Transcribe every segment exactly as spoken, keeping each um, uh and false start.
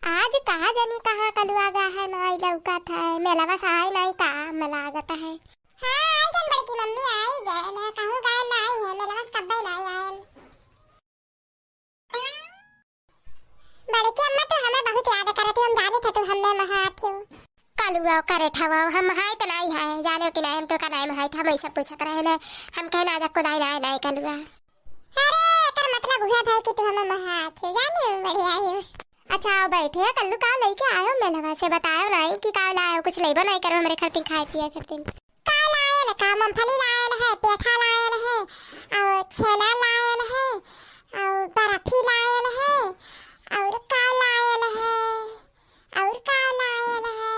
आज का जानी कहाँ कलुआ गा है, नाई लौकत है, मेलवा से आए नाई का, मला लागत है। हाँ, आई गन बड़की मम्मी, आई गन, कहूँ गए नाई है, मेलवा से कब्बे नाई आयल। बड़की अम्मा, तू हमें बहुत याद करत हो, हम जाने थे तू हमें महात हो। कलुआ करे ठवा, हम हाय त नाई है, जाने हो कि नाई, हम तो का नाई महात, हम ऐसा पूछत रहे ना, हम कहे ना जा को दाई नाई, नाई कलुआ। अरे, एकर मतलब हुआ भाई कि तू हमें महात हो, जाने हो, बढ़िया ही हो। अच्छा, आओ बैठे, कल्लू का लेके आयो मेलवा से, बतायो नाई कि का लायो, कुछ लेबो नाई करो हमरे खातिर खाए पिए खातिर। का लायल का, मूंगफली लायल है, पेठा लायल है, और छेना लायल है, और बर्फी लायल है, और का लायल है, और का लायल है,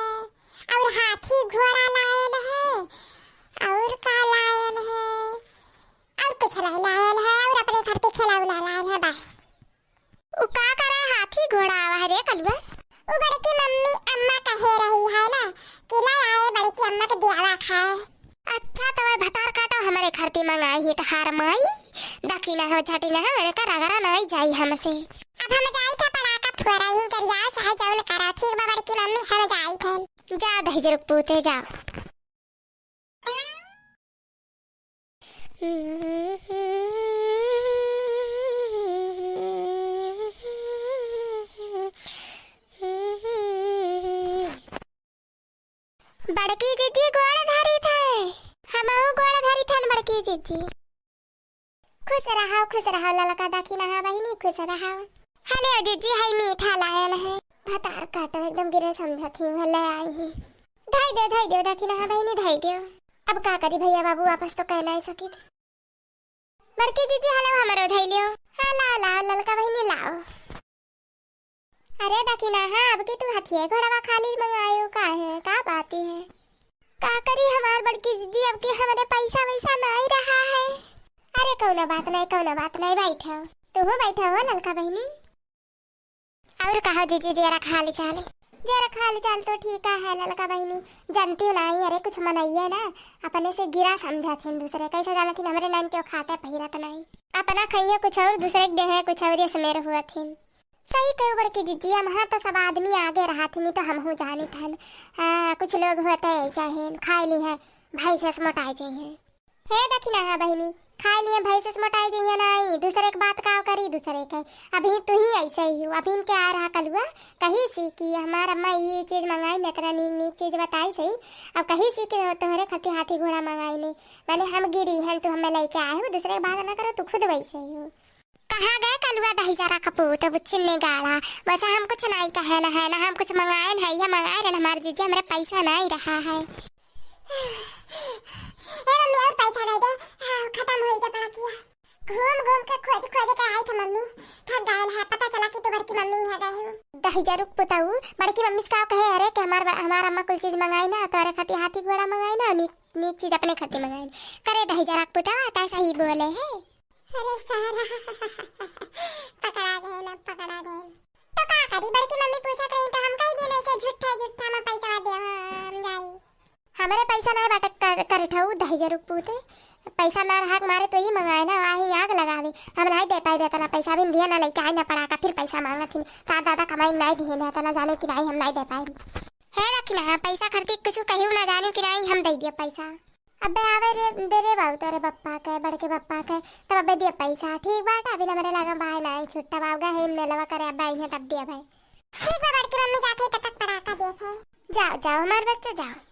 और हाथी घोड़ा लायल है, और का लायल है, और कुछ नहीं लायल है, और अपने घर के खिलौना लायल है, बस। उ का करे, हाथी घोड़ा आवा है रे कलुआ? उ बड़की मम्मी अम्मा कहे रही है ना कि ले आए बड़की अम्मा के दियावा खाए। अच्छा, तो वह भतार काटो हमरे खरती मंगाई है तो हार माई, दखी ना हो, झटी ना हो, एकर रगड़ा नाई जाई हमसे। अब हम जाई थे पड़ाका फोड़ा ही करिया, चाहे जौन करा, ठीक बा बड़की मम्मी, हम जाई थे। जा दहिजर पूते जा। बड़की जीजी गोड़ धरी थे, हमहू गोड़ धरी थन बड़की जीजी। खुश रहो, खुश रहो ललका दखिनहा बहिनी, खुश रहो। हले जीजी, हई मीठा लायल है। भतार काटो, एकदम गिरे समझत ही, हले आई ही। धई दे, धई दे दखिनहा बहिनी, धई दे। अब का करी भैया बाबू, वापस तो कह नहीं सकित। बड़की जीजी, हले हमरो धई लियो। हाँ, लाओ, लाओ ललका बहिनी, लाओ। अरे दखिनहा, अब की तू हथिये घोड़वा खाली मंगायो का है, का बात है? का करी हमार बड़की जीजी, अब की हमरे पैसा वैसा नाई रहा है। अरे कौनो बात नाई, कौनो बात नाई, बैठो। तू हो बैठो हो ललका बहिनी। और कहो जीजी, जेरा खाली चाल? जेरा खाली चाल तो ठीक है ललका बहिनी, जानती हूँ नाई, अरे कुछ मनइये ना, अपने से गिरा समझत हिन दूसरे, कैसे जानत हिन हमरे नाइन के खाते पहिरत नाई, अपना खइये कुछ और दूसरे के देहे कुछ और, ये समेर हुआ थिन। सही कहो बड़की जीजी, हम हाँ तो सब आदमी आगे रहत ही, नहीं तो हमहू जानित हन। हाँ, कुछ लोग होते ऐसा हैं, खाए ली है, भैंस से मोटाए जाइए। हे दखिनहा बहिनी, खाए लिए भैंस से मोटाए जाइए नाई, दूसरे के बात का करी दूसरे के। अभी तू ही ऐसे ही हो, अभी इनके आ रहा कलुआ, कही सी कि हमार अम्मा ये चीज मंगाई न, इतना नीक नीक चीज बताई सही। अब कही सी कि तोहरे खातिर हाथी घोड़ा मंगाई ने, माने हम गिरी हन, तू हमें लेके आए हो, दूसरे के बात ना करो, तू खुद वैसे ही हो। कहाँ गए कलुआ दहिजरा कपूत, बुच्छिन ने गाड़ा। वैसे हम कुछ नाई कहे न है, ना हम कुछ मंगाए न है, ये मंगाए रहे हमार जीजी, हमरे पैसा नाई रहा है। ए मम्मी, और पैसा दे दे, हाँ, खत्म होई के पड़ा किया। घूम घूम के खोज खोज के आई था मम्मी, थक गए है, पता चला कि तू बड़की मम्मी यहाँ गए हो। दहिजरुक पुताऊ, बड़की मम्मी से का कहे, अरे कि हमार, हमार अम्मा कुल चीज मंगाई ना, तोरे खातिर हाथी घोड़ा मंगाई ना, नीक नीक चीज अपने खातिर मंगाई। करे दहिजरा पुताऊ, आता सही बोले है। अरे सारा, पकड़ा गए ना, पकड़ा गए। तो का करी, बड़की मम्मी पूछत रही तो हम कह दिए, ऐसे झूठा झूठा में पैसा दे, हम जाई। हमरे पैसा ना बाटे कर, कर ठऊ दहिजरुक पूते, पैसा ना रहा के मारे तो ई मंगाए ना, आही आग लगावे। हम नाई दे पाई इतना पैसा, अभी दिया ना लेके आई ना पड़ाका, फिर पैसा मांगत ही। तार दादा कमाई नाई दिए ना, इतना जाने कि नाई हम नाई दे पाई। हे दखिनहा, पैसा खर्ची कुछ कहियो ना जाने कि नाई हम दे दिया पैसा। अबे आवे रे, दे रे बाऊ तोरे बप्पा के, बड़के बप्पा के, तब अबे दिया पैसा। ठीक बाटे, अभी हमरे लगा भाई नाई छुट्टा बाऊ गा है, मेलवा करे अबे आई है तब दिया भाई। ठीक बा बड़की मम्मी, जाते तब तक पड़ाका दिया था। जाओ, जाओ हमार बच्चा, जाओ।